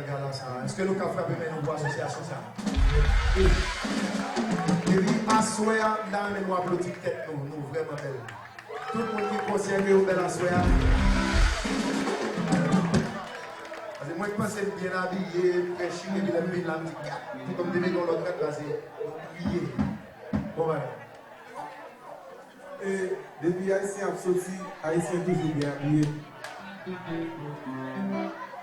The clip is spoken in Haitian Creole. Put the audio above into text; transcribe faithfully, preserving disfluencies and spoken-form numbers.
Gala sa a. Èske nou ka frape men nou pou asosyasyon sa a? Epi aswè a, m ta renmen nou aplodi tèt nou. Nou vrèman bèl. Tout moun ki konsène yo bèl aswè a. Paske mwen k panse m byen abiye, m fè chik, epi lè m vin la, m di, gad, tout kòm te mete yon lòt rad la, se nou bliye. Bon bagay. E depi Ayisyen ap soti, Ayisyen toujou byen abiye.